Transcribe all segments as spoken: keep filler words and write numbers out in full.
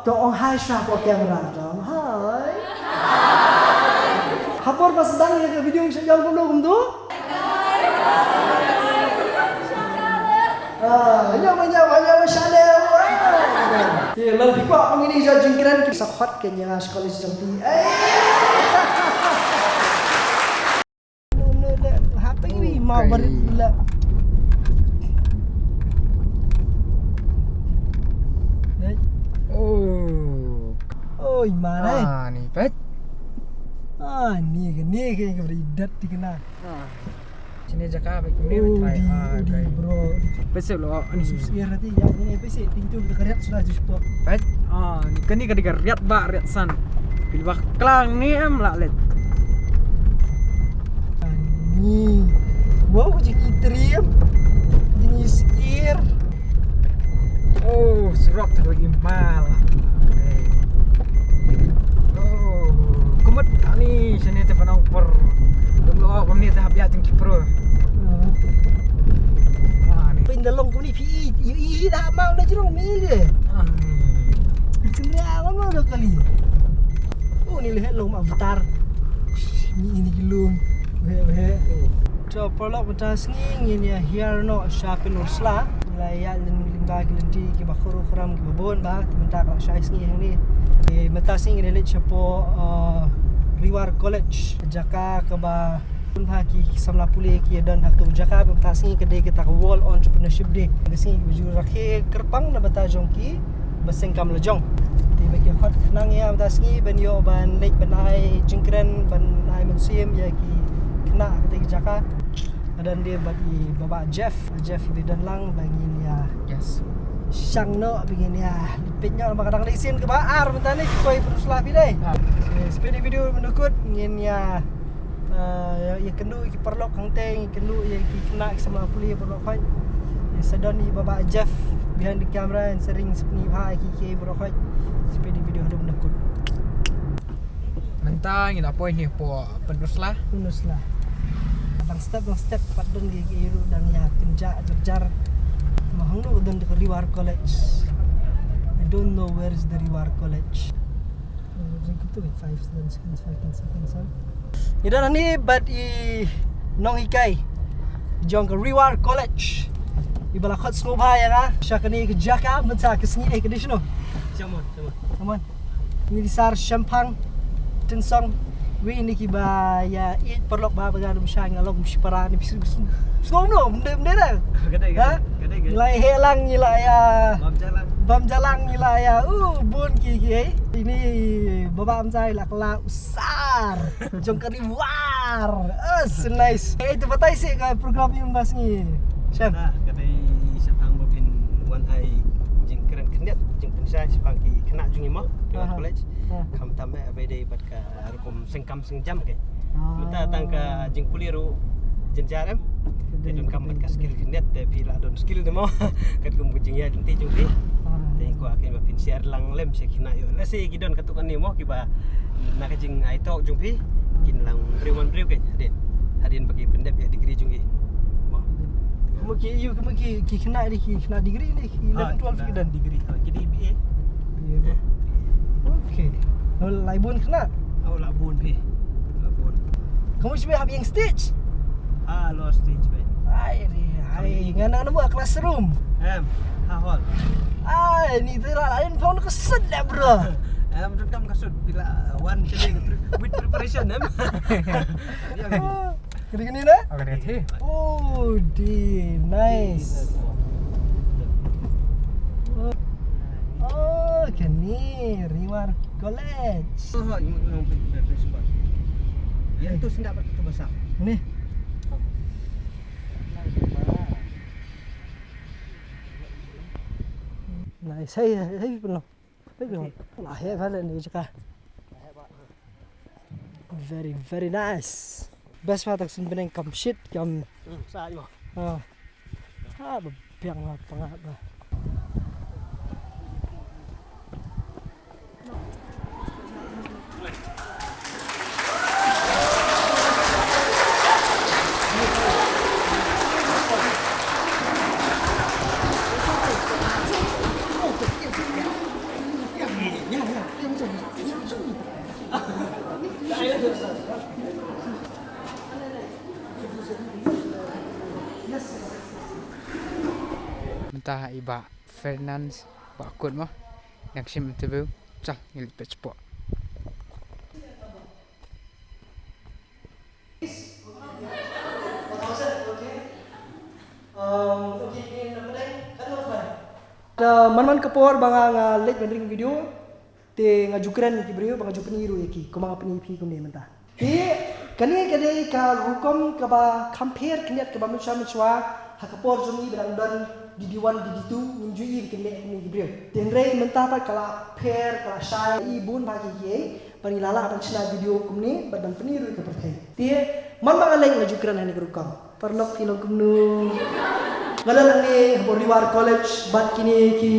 To ong hi sha ka camera, to ong hi. Ha por ba sdang ïa ka video sha jong kumno kumto? Ah, ïa ma ïa ma ïa ma sha le. Te lada phi kwah ong ïa ini sha jingkren ki sa khot ka ïa nga sha college jong phi. Eh. Hapeng wi mau barit la. Eh. Oh. Oi, mana? Ah, ni pet. Ah, ni ke, ni ke, ke beri dat di kena. Ah. Sini jaka baik ni. Oh, try. Di, ah, di, okay, bro. Pet sih lo, ni. Sus, ya, nanti ya, ini pet sih, pintu kita keriat sudah di spot. Pet. Ah, ni kani kadi keriat ba, riat san. Pilbah klang ni em lah let. Ni. Wow, jing itrim. Jing isir. Oh, surok terus imal. Eh. Oh, kumut ani sini te panong per. Dum lo kami te hab ya jing kipro. Ah, ni. Pin dalong kuni pi i, i, i, da mau na jrong mi de. Ah, ni. Sini awal mau da kali. Oh, ni lihat long avatar. Ni ini gilung. Weh, weh. To paralok mynta sngi ngin ïa hiar noh sha Pynursla. Ngi la ïaid lem lyngba ki lynti kiba khuru khram kiba bun bha. Te mynta ka la shai sngi hangne. Te mynta sngi ngin ïa leit shapoh, uh, Rewar College. Jaka kaba bun bha ki, ki samla pule ki ïa don ha kato ka jaka. Mynta sngi ka dei kata ka World Entrepreneurship Day. Ka sngi kiba ju rakhe kyrpang na bynta jong ki ba seng kam la jong. Te ba ki khot khnang ïa mynta sngi ban ïoh ban leit ban ai jingkren ban ai mynsiem ïa ki khynnah kata ki jaka. Nga don de bad i Baba Jeff, Jeff i ba don lang ba ngin ïa. Yes. Shang noh ba ngin ïa lipit noh ba ka dang lei sien kaba ar mynta ne ki koi pynslap i dei. Ah. Yes, peit ïa video mynta kut ngin ïa Ah, ïa, ïa kynduh ïa ki paralok hangtei, ïa kynduh ïa ki khynnah ki samla pule paralok hoi. Ïa sa don i Baba Jeff behind the camera and sa ring sipni bha ïa ki ki paralok hoi. Sipni video haduh mynta kut. Mynta ngi la poi ni hapoh Pynursla. Pynursla. Dang step dang step pat don ki ki ruh dang ïa kynjah jar jar. Ma hangno don ka Rewar College. I don't know where is the Rewar College. Ngi don hangne bad i nonghikai jong ka Rewar College. I ba la khot sngewbha ïa nga sha kane ka jaka mynta ka sngi, eh, ka dei shano? Shamon, Shamon. Shamon. Ngi di sar Shemphang, Tynsong. Wei na kiba ïa ïeit paralok ba ba nga dum shang ïa long shipara ni bisu bisu. Sngew no, mde mde da. Ka dei, ka dei, ka dei, ka dei. Ngi la ïa heh lang, ngi la ïa bam jalang. Bam jalang, ngi la ïa, uh, bun ki ki, eh. Ini Baba Amjai la kylla u sar jong ka Rewar. Oh, so nice. Eh, to batai seh ka program ïa mynta sngi. Shem. Ka dei shaphang ba phin wan ai jingkren khyndiat, jingpynshai shaphang ki khynnah jong ngi mo, Rewar College. Aha. Kham tam eh ba dei bad ka rukom sengkam sengjam ke. Ah. Mynta tang ka jingpule ruh jynjar em. Te donkam bad ka skill khyndiat te phi la don skill te mo. Katkum ka jingïaid lynti jong phi. Ah. Te kwah kein ba phin share lang lem sha ki khynnah ïoh. Lehse ki don katto katne mo kiba na ka jingai tok jong phi. Kin lang briew man briew kein hadien. Hadien ba ki pyndep ïa degree jong ki. Mo. Mo ki ïoh ki mo ki, ki khynnah dei ki khynnah degree ne ki eleven twelve ki don degree. Ah, ki dei B A. B A. Okay. Lo lai bun khynnah. Oh, la bun phi. La bun. Kamu shibit hap ïeng stage? Ah, lo stage bad. Ai ri, ai. Ngan nang nemu classroom. Em, ha hall. Ai, ni tu lah lain phone ke set dah, bro. Em, tu kam kasut bila one kali with preparation em. Kena kena dah? Oh, kena kena. Oh, di nice. Oh, kena Rewar College. Oh, you know, yang tu sendak tu basah. Ni. Nice. Hey, hey, belum. Lah heh bha leh ni jaka. Very, very nice. Best bha, tang sien bneng kam shit kam. Hmm, sa ïoh. Ah. Ah, ba biang bha, pangap bha. Mynta i Bah Fernandes, Bah Kut mo. Nang shim interview. Chal, ngi leit peit shapoh. Da man man ka por ba nga, nga leit ban ring video, te nga ju kren ïa ki briew ba nga ju pyni ruh ïa ki, kumba nga pyni ïa phi kumne mynta. Te kane ka dei ka rukom kaba kham pher khyndiat kaba mynshuwa mynshuwa ha ka por jong ngi ba dang don D D one, D D two, ngim ju ïohi ba kin leh kumne ki briew. Te hynrei mynta pat ka la pher, ka la shai, i bun bha ki kiei, ba ngi la lah ban shna video kumne bad ban pyni ruh ïa ka pyrthei. Te man ba nga leit nga ju kren ha kane ka rukom. Paralok, phi long kumno? Nga don hangne hapoh Riwar College bad kine ki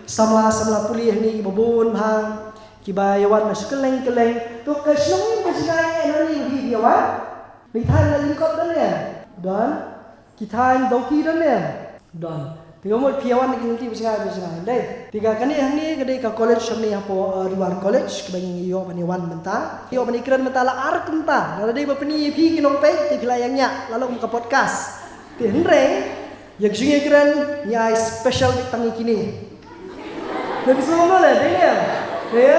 samla samla pule hangne kiba bun bha, kiba ïa wan na sha kylleng kylleng. To ka shnong ïa ka jngai ïa nani hi ïa wan? Ki thaiñ Nongkop don ne em? Don. Ki thaiñ Dawki don ne em? Don. Te ka mut phi ïa wan na ki lynti ba jngai ba jngai, dei. Te ka kane hangne ka dei ka college hangne hapoh, uh, Riwar College kaba ngi ïoh ban ïa wan mynta. Ïoh ban ïa kren mynta la ar kynta. Lada dei ba pyni ïa phi ki nongpeit te phi la ïa ngiah la long ka podcast. Te hynrei ïa ka jingïakren ngi ai special beit tang ïa kine. Te phi sngewbha leh, dei ne? Dei?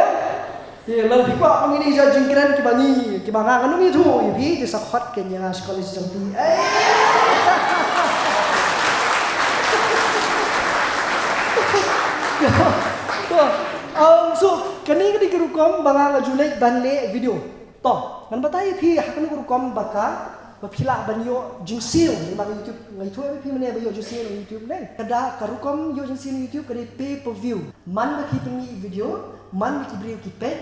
Te lada phi kwah ba ngin ïa jingkren kiba ngi, kiba nga ngam ïathuh ïa phi, te sa khot kein ïa nga sha college jong phi. Eh! To, um, so kane ka dei ka rukom ba nga nga ju leit ban leh video. To, ngan batai ïa phi ha kano ka rukom ba ka, ba phi lah ban ïoh jingsiew lyngba ka YouTube. Nga ïathuh ïa phi mynne ba ïoh jingsiew na YouTube ne. Ka da ka rukom ïoh jingsiew na YouTube ka dei pay per view. Man ba phi pynmih video, man ba ki briew ki peit,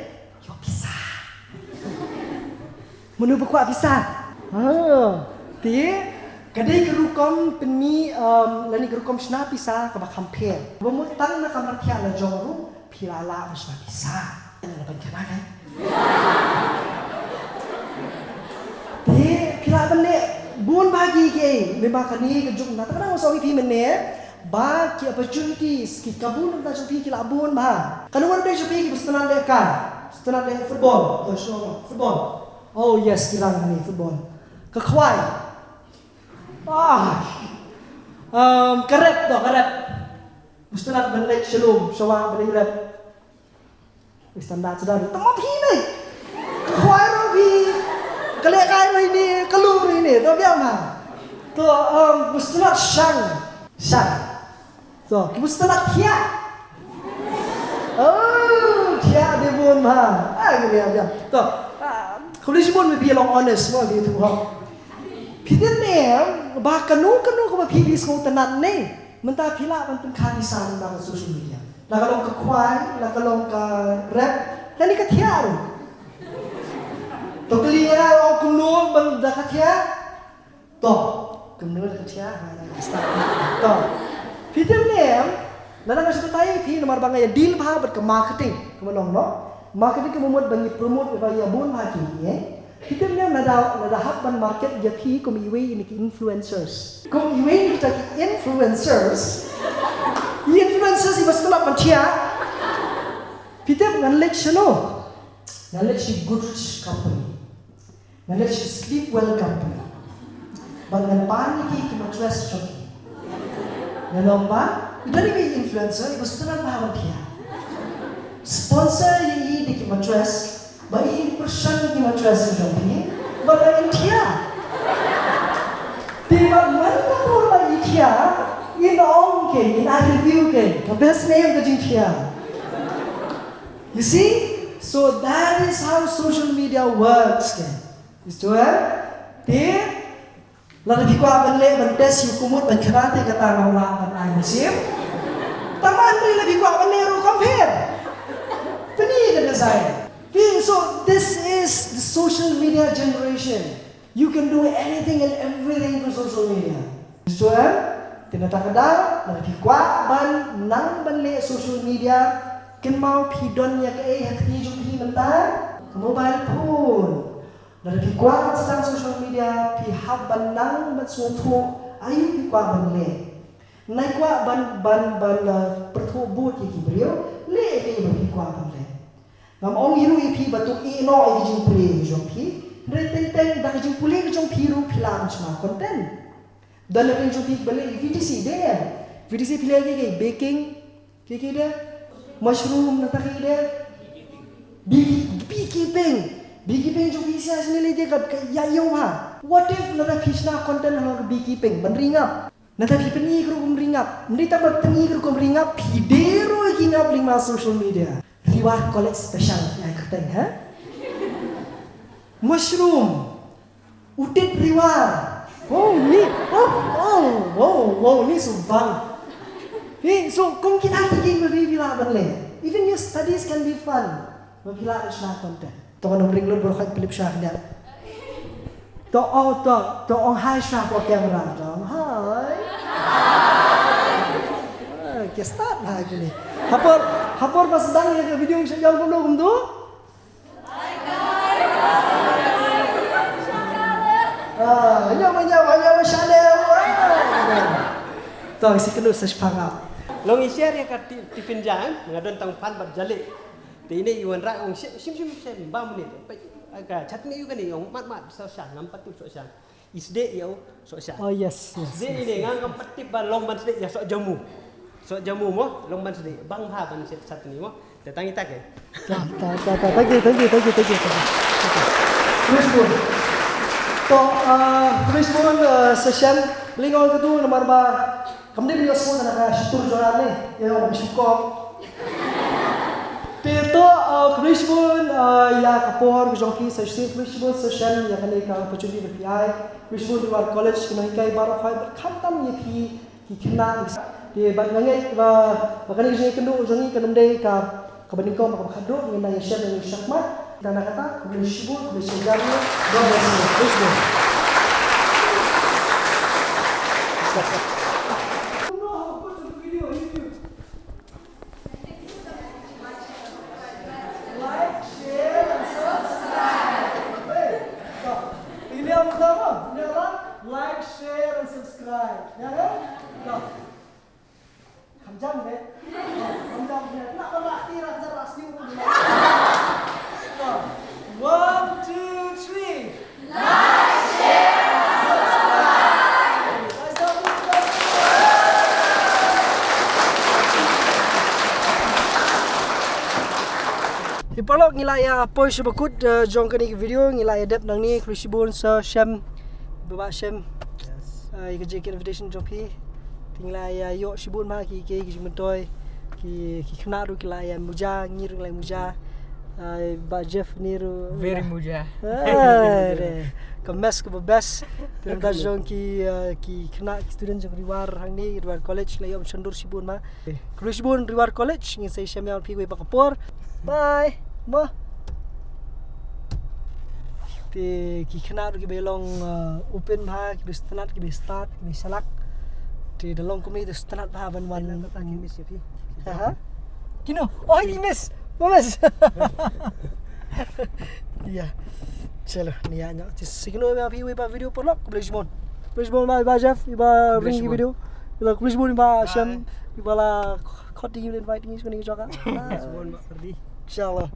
ïoh pisa. Mano ba kwah pisa? Ha. Te ka dei ka rukom pynmih, um, lane ka rukom shna pisa kaba kham pher. Ba mut tang na ka markhiah la jong ruh phi la lah ban shna pisa. Ïa, na pynkhana kan. Te phi lah ban leh bun bha ki kiei, mynba kane ka juk na, tang kane nga ong ïa phi mynne ba ki opportunities, ki kabu na bynta jong phi ki lah bun bha. Kano kano jong phi kiba sngewtynnat leh kai, sngewtynnat leh football, to show football. Oh yes, ki rang hangne football. Ka khwai. Ah. Um, ka rep, to ka rep. Sngewtynnat ban leit sha lum sha wah ban leit rep. Standard suda ruh. Tang ma phi ne. Ka khwai ruh phi. Ka lehkai ruh ine, ka lum ruh ine. To biang ma. To, um, sngewtynnat shang. Shang. To, ki sngewtynnat thiah. Oh, thiah dei bun ma. Ah, ki biang biang. To, ah, khublei shibun ma phi long honest ma phi tu ha. Phi tip ne ba kano kano kaba phi phi sngewtynnat ne. Mynta phi lah ban pynkha pisa lyngba ka social media. La ka long ka khwai, la ka long ka rep, lane ka thiah ruh. To kylli ïa nga, ong kumno ban da ka thiah? To, kumno da ka thiah? Ha, da ka start. To. Phi tip ne em, lada nga shu batai ïa phi namar ba nga ïa deal bha bad ka marketing. Kumno long no? Marketing ka mut ba ngi promote ba ïa bun bha ki, eh? Phi tip ne em, lada, lada hap ban market ïa phi kum iwei na ki influencers. Kum iwei na kita ki influencers. Influencers iba sngewtynnat ban thiah. Phi tip ngan leit shano? Ngan leit sha Godrej company. Ngan leit sha Sleepwell company. Bad ngan pan ïa ki ki mattress jong ki. Ngan ong ba, i don iwei i influencer iba sngewtynnat bha ban thiah. Sponsor ïa i da ki mattress. Ba i pyrshang ïa ki mattress jong phi, ba la in thiah. Te ba man ka por ba i thiah, in ong ke, in ai review ke, ka best ne em ka jingthiah. You see? So that is how social media works ke. Is to, eh? Te Lada phi kwah ban leh ban test ïa u ka mut ban khana te kata nga lah ban ai mynsiem. Tangba hynrei lada phi kwah ban leh ruh compare. Pyni ka design. Phi, so this is the social media generation. You can do anything and everything through social media. So, eh, te na kata ka daw, lada phi kwah ban nang ban leh social media, kynmaw phi don ïa kaei ha kti jong phi mynta, ka mobile phone. Lada phi kwah sdang social media, phi hap ban nang ban sngewthuh aïu phi kwah ban leh. Nai kwah ban, ban, ban, uh, pyrthuh bud ïa ki briew, leh ïa kaei ba phi kwah ban leh. Ngam ong hi ruh ïa phi ba to ïeh noh ïa ka jingpule ka jong phi. Hynrei teng teng da ka jingpule ka jong phi ruh phi lah ban shna content. Don na ka jong phi ba leh V T C, dei em? V T C phi leh kiei kiei, baking, kiei kiei de, mushroom, nangta kiei de, bee, beekeeping. Beekeeping jong phi shisha shane leh de ka, ka ïa ïoh ha. What if lada phi shna content halor ka beekeeping ban ri ngap? Nangta phi pyni ka rukom ri ngap. Ym dei tang ba pyni ka rukom ri ngap, phi dei ruh ïa ki ngap lyngba social media. Riwar College special, ïa kyrteng, ha? Mushroom. Utit Riwar. Oh, ni. Oh, oh, oh, oh, ni subang. Ni, so, kum kita ki king ba phi lah ban leh. Even your studies can be fun. Ba phi lah shna content. To kan ring lut bro khai clip shah nya. To ong, to, to ong hi shah ko camera. To ong hi. Ah, ke start ha kini. Hapor, hapor ba sdang ïa ka video sha jong kumno kumtu. Ah, nyam, nyam, nyam, shane. To si kenu sa shpang ap. Long i share ïa ka ti-, tiffin jam, nga don tang pan bad jalik. Te ine i wanrah ong shim, shim, shim, shim, ba mune. Ka chatni ïa kane ong mat, mat, sa sha, ngam pat tu so sha. I sdeh ïa u so sha. Oh, yes, yes, sdeh yes, ine yes, nga ngam pat tip ba long ban sdeh ïa so jamu. So jamu mo, long ban sdeh. Bang ha ban sdeh chatni mo. Te tang ita ke. Ta, ta, ta, ta, thank you, thank you, thank you, thank you, thank you. Khublei shibun. To, ah, khublei shibun, ah, Sir Shem. Lyngngoh katu namar ba kam dei ban ïohsngew na ka shitur jong nga ne. Ïa, ong bishop kop. Te to, ah, khublei shibun, ah, ïa ka por ka jong phi, Sir Shem, khublei shibun, Sir Shem, ïa kane ka opportunity ba phi ai. Khublei shibun Riwar College, ki nonghikai baroh, khamtam ïa phi, ki khynnah, ki sa-, te bad nga ngeit ba, ba kane ka jingïakynduh jong ngi kan ym dei ka, kaba nyngkong, ba kaba khadduh, ngin nang ïashem, ngin shakhmat. Te na kata, khublei shibun, khublei shihajar nguh, God bless you. Khublei shibun. Like, share, and subscribe. Hey, to. Phi ïa mutla mo, phi ïa la, like, share, and subscribe. Ïa, eh? To. Kham jam de. Kham jam de. Nak ba nak ti rak jar rak siew. To. One, two, three. Te paralok, ngi la ïa poi sha ba kut, eh, jong kane ka video, ngi la ïa dep nangne. Khublei shibun Sir Shem, Bah Shem. Yes. Eh, ïa ka jingkit invitation jong phi. Te ngi la ïa ïoh shibun ma ki, ki, ki jingmyntoi. Ki, ki khynnah ruh ki la ïa muja, ngi ruh ngi la ïa muja. Ai, Bah Jeff ni ruh. Very muja. Ai, re. Ka mess kaba best. Te nangta jong ki, eh, ki khynnah, ki student jong Riwar hangne, Riwar College, la ïoh ban shon dur shibun ma. Khublei shibun Riwar College, ngin sa ïashem ïa phi kawei pat ka por. Bye. Mo. Te ki khynnah ruh kiba long, eh, open bha, kiba sngewtynnat, kiba stad, kiba shalak. Te da long kumne te sngewtynnat bha ban wan. Kata ki miss ïa phi. Ha, ha. Kino? Oh, ki miss. Mo miss. Ïa. Chalo, ni ïa nyok. Te sa ïakynduh ïa phi wei pat video paralok. Khublei shibun. Khublei shibun Bah, Bah Jeff, Bah Ring ki video. Khublei shibun Bah Shem, Bah la khot ïa ngi, invite ngi sha kane ka jaka. Khublei shibun Bah Ferdi. Inshallah.